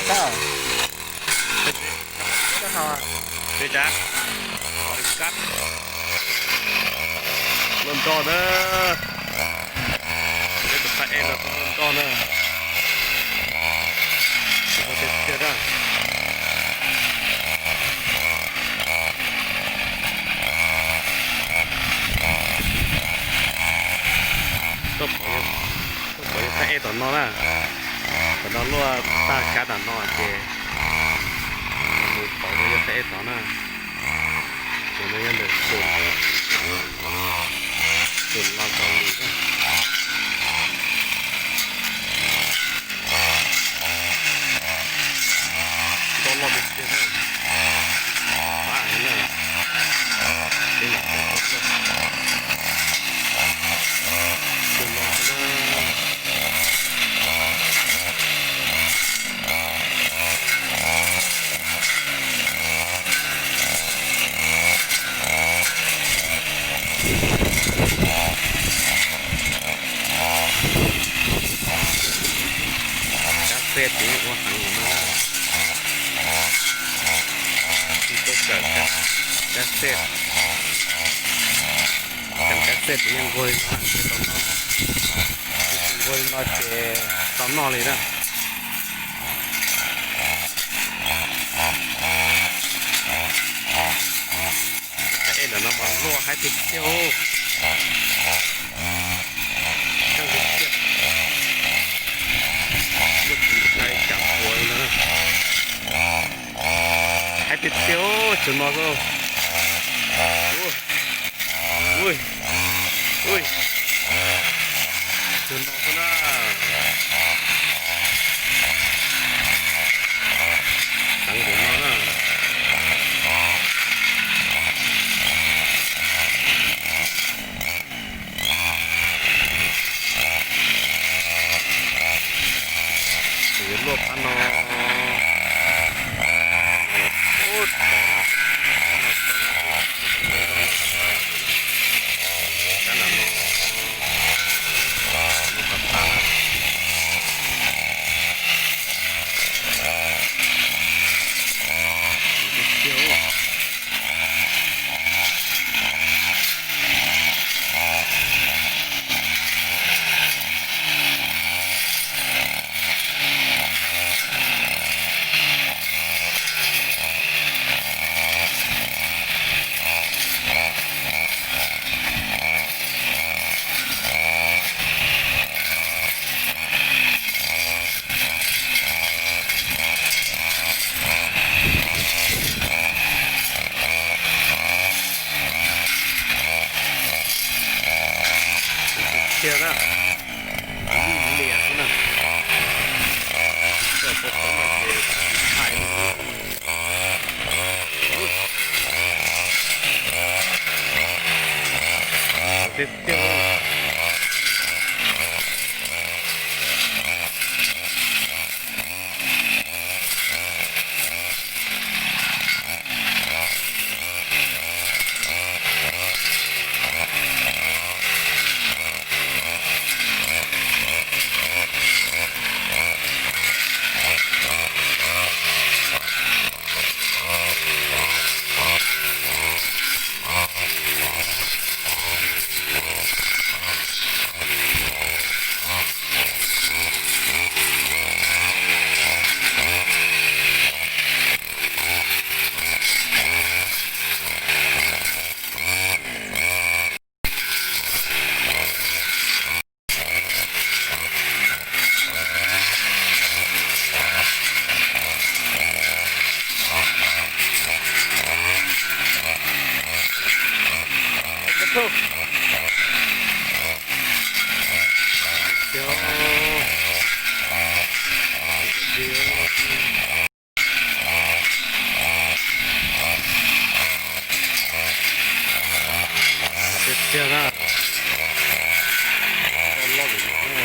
Tsis tas, luaj nroj na, peb tus qhaib ej no tuaj luaj nroj na, tsis muaj tiag tiag na. Tuaj pov yawg qhaib ej tom no na, tom no luaj tag kab tom no ces mus pov rau yawg qhaib ej tod na. Ces no yog ntawm Xus, Xus Los Kaus Lim na. Nroj loj tiag tiag na. Pab na, peb los peb tau tuaj, Xus Los xwb na. Kab xej ces yeej ua heev lawm no na. Tsis tau kawm kab xej, kab xej ces yeej nquag li no, tsis tau noj, tsis nquag li no ces tsis tau noj li na. Qhaib ej ntawm no mas luaj haib tiag tiag. Tseeb tiag tiag. Muaj tus ntshai cas ua li no. Haib tiag tiag, tsis no xwb. Ui, ui, tsis no xwb na. Heev npaum no na. Kuv yuav luaj phab no. Ub, tod na. Kab no, no pab pab na. Tiag tiag. Tiag na, liam xwb na. Tiag tiag. Tiag tiag na. Loj loj li no.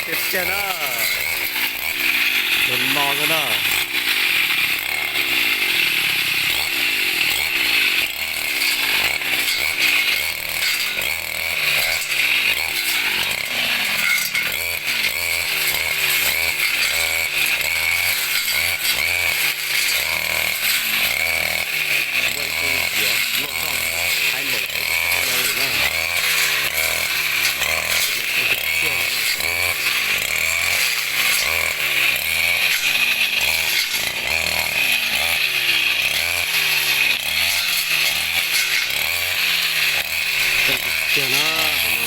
Tiag tiag na, tus no xwb na. Tiag na, tus no.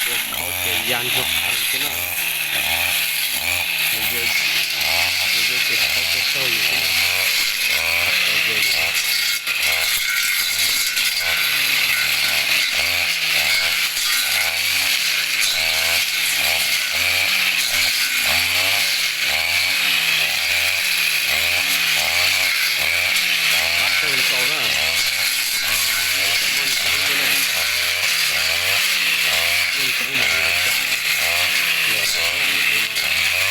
Ua khauv ces ya ntsuag qees xwb na. Tus yau ces khauv tau tsaug yus xwb na. Tau ze li. Pab tawg nkaus na. Muaj ntsev xwb na. Muaj ntsev mas yuav cas los tau na.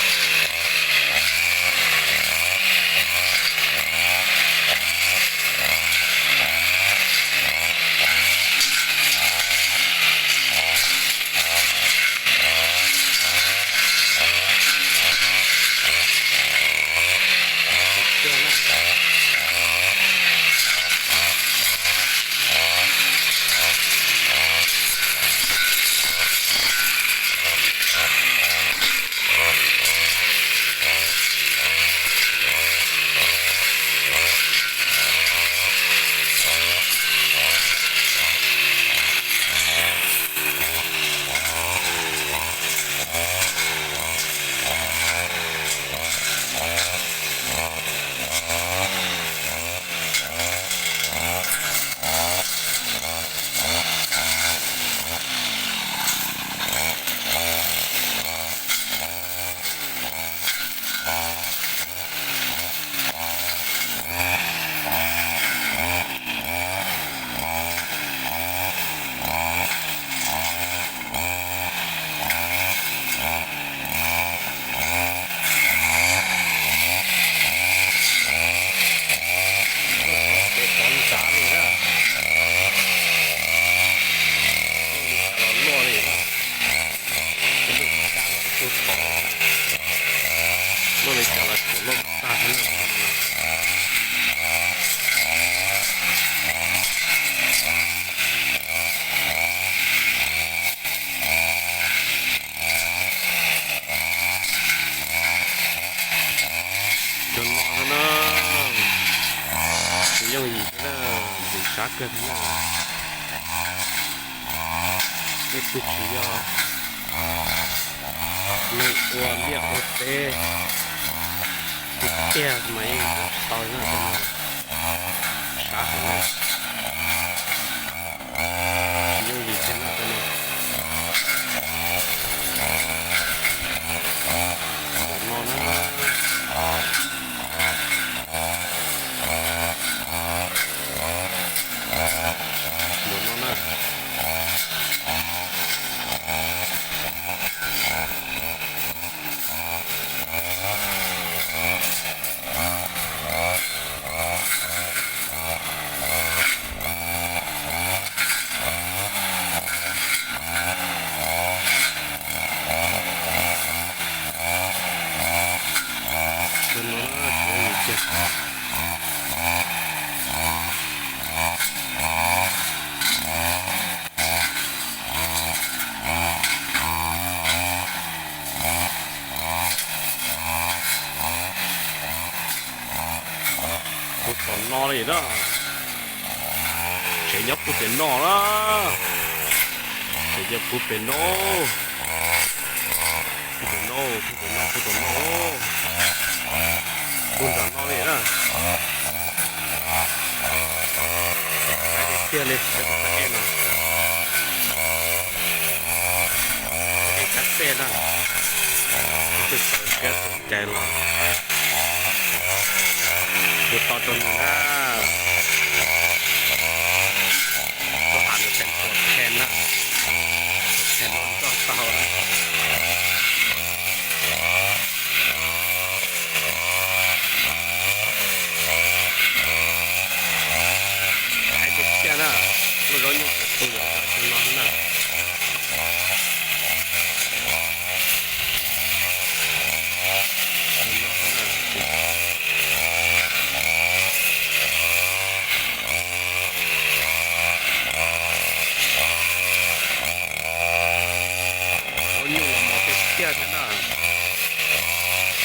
Ces tov ntxav li na. Loj li cas los loj li na. Tus lub kab los kuj txhov. Loj li cas los tsuas loj tag thiab na. Cov no na, tsis yooj yim thiab na, ntxim sab kawg thiab na. Leej twg tsis yog neeg ua liaj ua teb tiag tiag mas yeej ua tsis tau na, cov no sab heev na. Tsis yooj yim thiab na, cov no. Npaum no na. Npaum no na. Puag tom no li na. Tsev nyob puag pem no na. Tsev nyob puag pem no. Puag pem no, puag pem no, puag tom no. Puag nram no li na. Tiag tiag li, peb tus kab ej no. Ej kab xej na. Tus twg tawm Thiab tus cai los kuv tau rau nws na. Tuaj has nws teem tuam khen na, tuam khen no nrog tau na. Hais tiag tiag na, lub zaub nyuj txawm tu zom zaws no xwb na. Zaub nyuj los mos tiag tiag thiab na.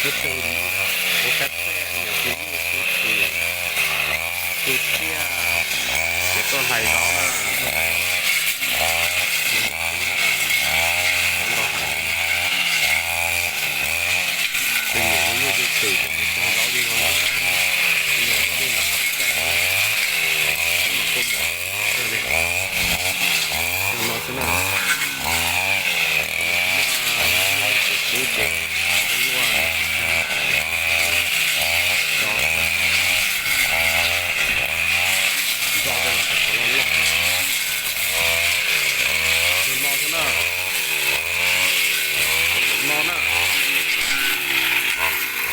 Tus twg kuv saib xwb, niam txiv nyuj txiv xwm, tus tiag, ces tuaj hlais zaub na, tuaj hlais zaub na, zaub ntau heev. Tus niam nyuj txiv xwm ces nws cog zaub li no na, nws zaub li no txaus cai na, zaub no tuaj mos kawg li. Cog no xwb na. Tus niam nyuj txiv xwm ces luaj, nrog rau los kom qhov loj loj. Cog no xwb na. Zaum no na.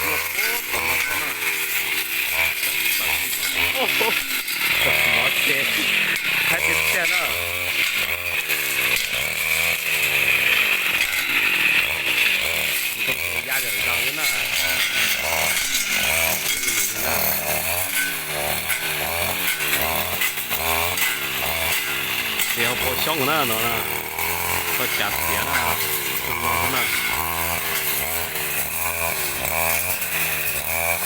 Luaj puag tom no xwb na. Tawm mov ces haib tiag tiag na. Ntoo ya zom zaws xwb na. Ces hauv paus xyoob na no, txoj cav txiav na, txog no xwb na.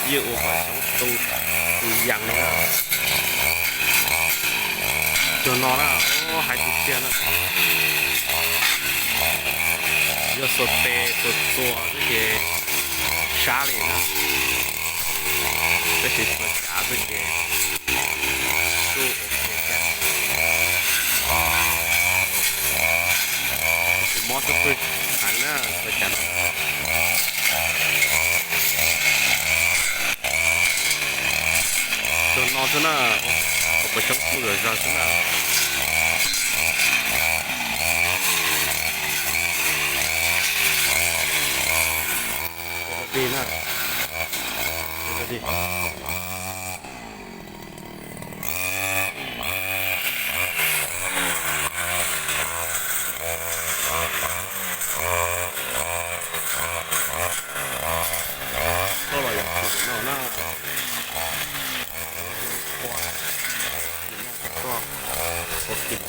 Yeej ua kom xyoob tu, tu yees li na. Cog no na, haib tiag tiag na. Yog xuas tes xuas txuas xwb ces sab li na, tab sis xuas cav xwb ces kuj ok thiab. Tus mob xub pwg heev na, xuas cav no. Cog no xwb na, hauv paus xyoob tu zom zaws xwb na. Dig na, dig. Koj los yog tus no na. Ua, ua tim.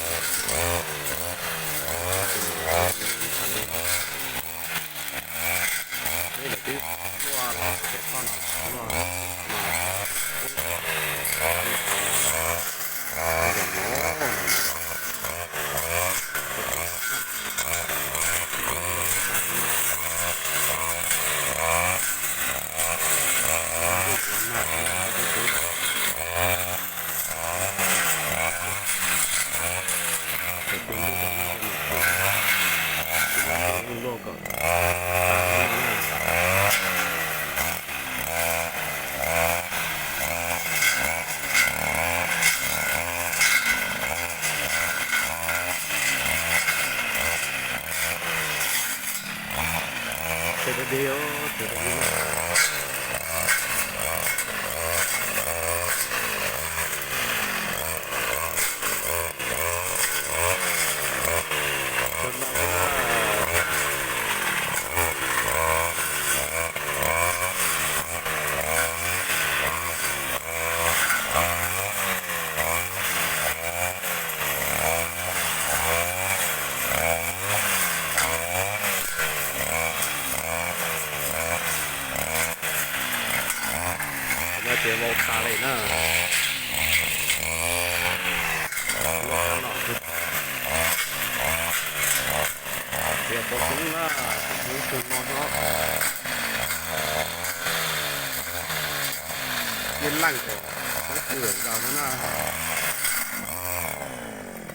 Peb lawv twb luaj los ua tias toj no luaj, Ces vau tas li na. Tias pos xyoob na, pos xyoob cog no xwb. Yeej leej kom xyoob pw zom zaws xwb na.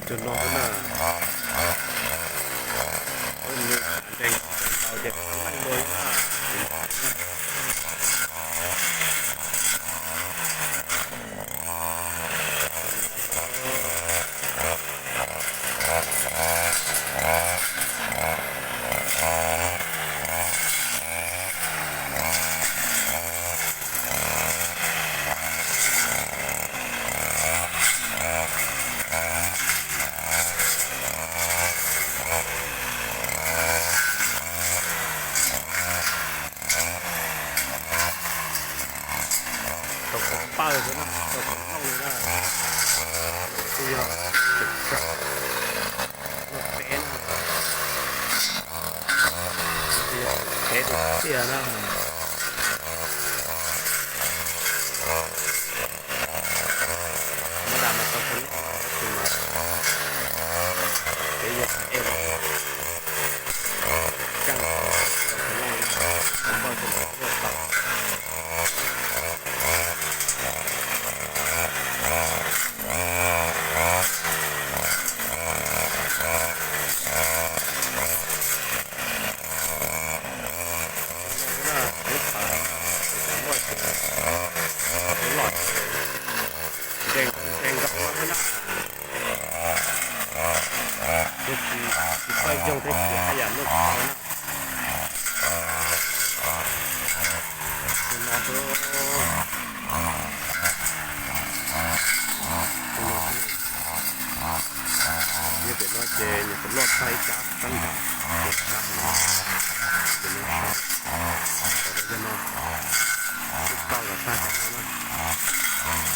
Cog no xwb na. Nws ntees tau ces leej dua na. plaws xwb na, tau tsis looj li na. Twb yog luaj peb na, twb yog peb tiag tiag na. Muab dag mas tau tsis looj, tab sis mas peb yog peb, keej tau tsis looj na, tau npawj tsis looj tau. Lub pawg, cov muaj tus loj, nres nkaus nres nkaus no xwb na. Tus tsis, tsis txawj yoog thiab tsis haj yam luaj tau na. Tus no xwb, tus no xwb. Yog pem no ces nws tus loj tag ib sab sab nraud, ib sab no, ces no so, yog no, tsis tau los tag cov no na.